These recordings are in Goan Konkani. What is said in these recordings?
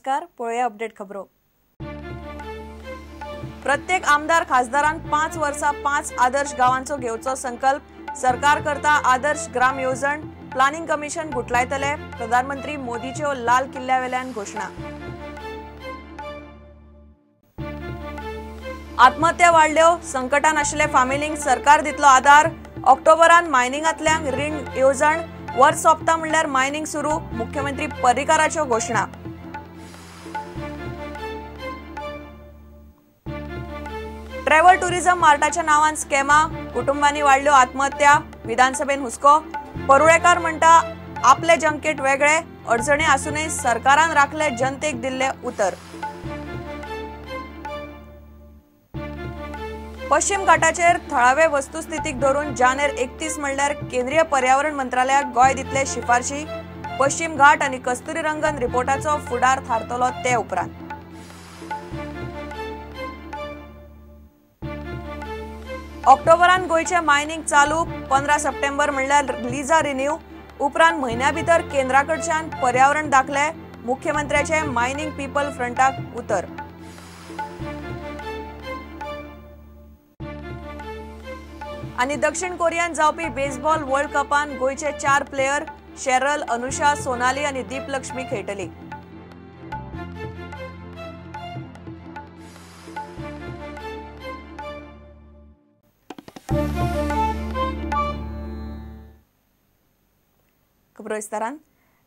नमस्कार. पळोवया अपडेट खबरो. प्रत्येक आमदार खासदारान 5 वर्सां 5 आदर्श गांवांचो घेवचो संकल्प. सरकार करता आदर्श ग्राम येवजण. प्लानिंग कमिशन गुटलायतले. प्रधानमंत्री मोदीच्यो लाल किल्ल्या वेल्यान घोशणा. आत्महत्या वाडल्यो. संकटान आशिल्ले फामिलींक सरकार दितलो आदार. ऑक्टोबरान मायनिंगांतल्यांक रीण येवजण. वर्स सोंपता म्हणल्यार मायनिंग सुरू. मुख्यमंत्री पर्रीकाराच्यो घोशणा. ट्रॅव्हल टुरिझम मार्टाच्या नावान स्कॅमा. कुटुंबांनी वाडल्यो आत्महत्या. विधानसभेन हुस्को. परुळेकार म्हणटा आपले जंकेट वेगळे. अडचणी आसूनय सरकारान राखले जनतेक दिल्ले उतर. पश्चिम घाटाचेर थळावे वस्तुस्थितीक धरून जानेर 31 म्हणल्यार केंद्रीय पर्यावरण मंत्रालयाक गोंय दितले शिफारशी. पश्चिम घाट आनी कस्तुरी रंगन रिपोर्टाचो फुडार थारतलो ते उपरांत. ऑक्टोबरान गोंयचें मायनिंग चालू. 15 सप्टेंबर म्हणल्यार लिजा रिन्यू. उपरांत म्हयन्या भितर केंद्रा कडच्यान पर्यावरण दाखले. मुख्यमंत्र्याचे मायनिंग पीपल फ्रंटाक उतर. आनी दक्षिण कोरियान जावपी बेसबॉल वर्ल्ड कपान गोंयचे 4 प्लेयर शेरल, अनुषा, सोनाली आनी दीपलक्ष्मी खेळटली. खबरो विस्तारान.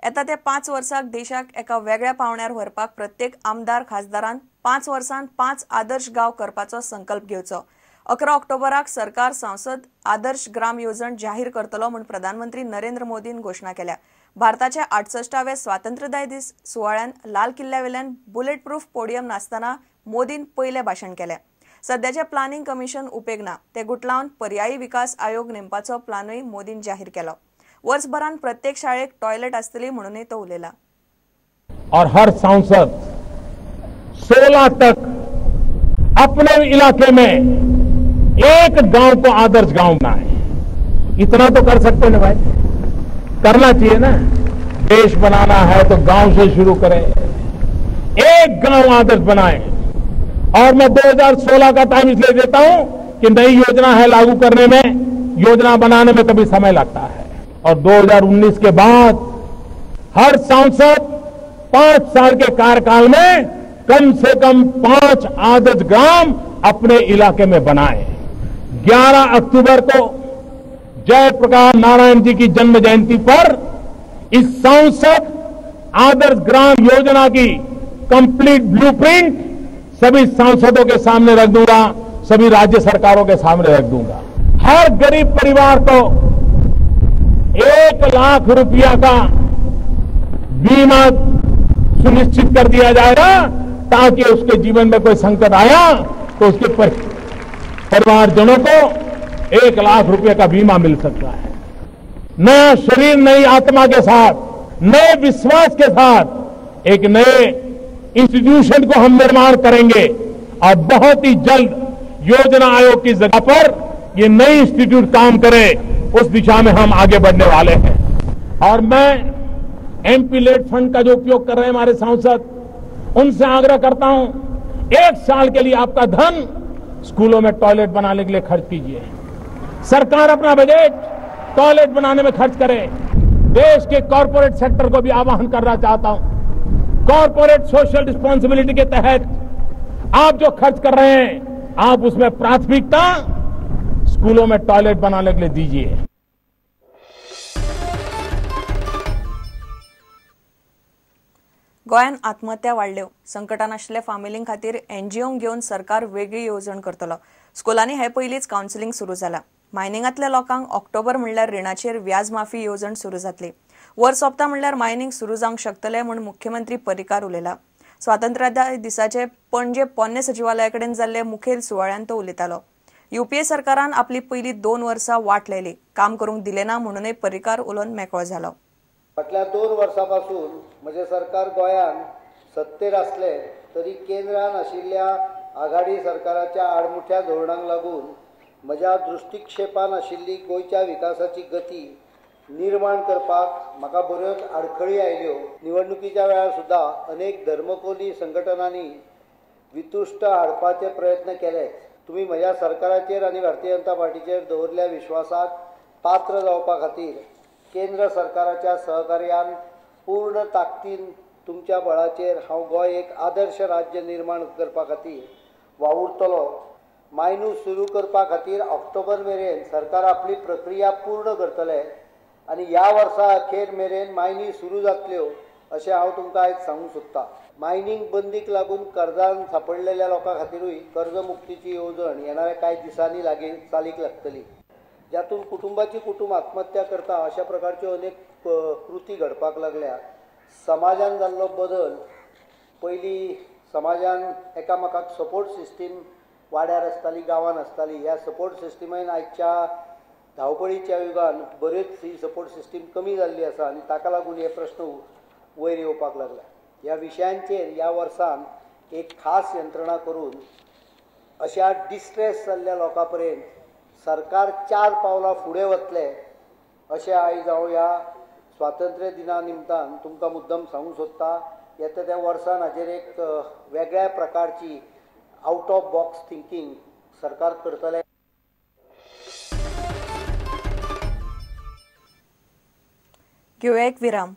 येता त्या 5 वर्साक देशाक एका वेगळ्या पावण्यार व्हरपाक प्रत्येक आमदार खासदारान 5 वर्सांत 5 आदर्श गांव करपाचो संकल्प घेवचो. 11 ऑक्टोबराक सरकार सांसद आदर्श ग्राम येवजण जाहीर करतलो म्हूण प्रधानमंत्री नरेंद्र मोदीन घोशणा केल्या. भारताच्या 68व्या स्वातंत्र्यदाय दीस सुवाळ्यान लाल किल्ल्या वेल्यान बुलेट प्रूफ पोडियम नासतना मोदीन पयलें भाशण केलें. सद्याचें प्लानिंग कमिशन उपेग ना, ते गुटलावन पर्यायी विकास आयोग नेमपाचो प्लानूय मोदीन जाहीर केलो. वर्सभरान प्रत्येक शाळेक टॉयलेट आसतली म्हणूनय तो उलयला. और हर सांसद 16 तक अपने इलाके में एक गांव को आदर्श गांव बनाए. इतना तो कर सकते ना भाई, करना चाहिए ना. देश बनाना है तो गांव से शुरू करें, एक गांव आदर्श बनाए. और मैं 2016 का टाइम इसलिए देता हूं कि नई योजना है लागू करने में, योजना बनाने में कभी समय लगता है. और 2019 के बाद हर सांसद 5 साल के कार्यकाल में कम से कम 5 आदर्श ग्राम अपने इलाके में बनाए. 11 अक्टूबर को जयप्रकाश नारायण जी की जन्म जयंती पर इस सांसद आदर्श ग्राम योजना की कंप्लीट ब्लूप्रिंट सभी सांसदों के सामने रख दूंगा, सभी राज्य सरकारों के सामने रख दूंगा. हर गरीब परिवार को 1 लाख रुपया का बीमा सुनिश्चित कर दिया जाएगा, ताकि उसके जीवन में कोई संकट आया तो उसके परिवारजनों को 1 लाख रुपए का बीमा मिल सकता है. नया शरीर, नई आत्मा के साथ, नए विश्वास के साथ एक नए इंस्टीट्यूशन को हम निर्माण करेंगे. और बहुत ही जल्द योजना आयोग की जगह पर ये नई इंस्टीट्यूट काम करे, उस दिशा में हम आगे बढ़ने वाले हैं. और मैं एमपी लेड फंड का जो उपयोग कर रहे हैं हमारे सांसद, उनसे आग्रह करता हूं, 1 साल के लिए आपका धन स्कूलों में टॉयलेट बनाने के लिए खर्च कीजिए. सरकार अपना बजट टॉयलेट बनाने में खर्च करे. देश के कॉरपोरेट सेक्टर को भी आह्वान करना चाहता हूं, कॉरपोरेट सोशल रिस्पॉन्सिबिलिटी के तहत आप जो खर्च कर रहे हैं, आप उसमें प्राथमिकता स्कूलों में टॉयलेट बनाने के लिए दीजिए. गोंयांत आत्महत्या वाडल्यो. संकटान आशिल्ल्या फामिलीं खातीर एनजीओंक घेवन सरकार वेगळी येवजण करतलो. स्कुलांनी हे पयलींच कावन्सिलींग सुरू जाला. मायनिंगांतल्या लोकांक ऑक्टोबर म्हणल्यार रिणाचेर व्याज माफी येवजण सुरू जातली. वर्स सोंपता म्हणल्यार मायनिंग सुरू जावंक शकतलें म्हूण मुख्यमंत्री पर्रीकार उलयला. स्वातंत्र्य दिसाचे पणजे पोन्ने सचिवालया कडेन जाल्ले मुखेल सुवाळ्यांत तो उलयतालो. युपीए सरकारान आपली पयली 2 वर्सां वाट लायली, काम करूंक दिलें ना म्हणूनय पर्रीकार उलोवन मेकळो जालो. फाटल्या 2 वर्सां पासून म्हजें सरकार गोंयांत सत्तेर आसलें तरी केंद्रान आशिल्ल्या आघाडी सरकाराच्या आडमुठ्या धोरणांक लागून म्हज्या दृश्टीक्षेपान आशिल्ली गोंयच्या विकासाची गती निर्माण करपाक म्हाका बऱ्योच आडखळी आयल्यो. निवडणुकीच्या वेळार सुद्दां अनेक धर्मकोली संघटनांनी वितुश्ट हाडपाचे प्रयत्न केले. तुमी म्हज्या सरकाराचेर आनी भारतीय जनता पार्टीचेर दवरल्या विश्वासाक पात्र जावपा खातीर केंद्र सरकाराच्या सहकार्यान पूर्ण ताकदीन तुमच्या बळाचेर हांव गोंय एक आदर्श राज्य निर्माण करपा खातीर वावुरतलो. मायनू सुरू करपा खातीर ऑक्टोबर मेरेन सरकार आपली प्रक्रिया पूर्ण करतले आनी ह्या वर्सा अखेर मेरेन मायनी सुरू जातल्यो अशें हांव तुमकां आयज सांगूंक सोदतां. मायनींग बंदीक लागून कर्जान सांपडलेल्या लोकां खातीरूय कर्जमुक्तीची येवजण येणाऱ्या कांय दिसांनी लागीं चालीक लागतली. ज्यातून कुटुंबाची कुटुंब आत्महत्या करता अशा प्रकारच्यो अनेक कृती घडपाक लागल्या. समाजान जाल्लो बदल, पयलीं समाजान एकामेकाक सपोर्ट सिस्टीम वाड्यार आसताली, गांवान आसताली. ह्या सपोर्ट सिस्टीमेन आयच्या धांवपळीच्या युगान बऱ्योच ही सपोर्ट सिस्टीम कमी जाल्ली आसा आनी ताका लागून हे प्रश्न वयर येवपाक लागला. ह्या विशयांचेर ह्या वर्सान एक खास यंत्रणा करून अशा डिस्ट्रेस जाल्ल्या लोकां पर्यंत सरकार 4 पावलां फुडें वतलें अशें आयज हांव ह्या स्वातंत्र्य दिना निमतान तुमकां मुद्दम सांगूंक सोदता. येता त्या वर्सान हाचेर एक वेगळ्या प्रकारची आउट ऑफ बॉक्स थिंकींग सरकार करतलें. घेवया एक विराम.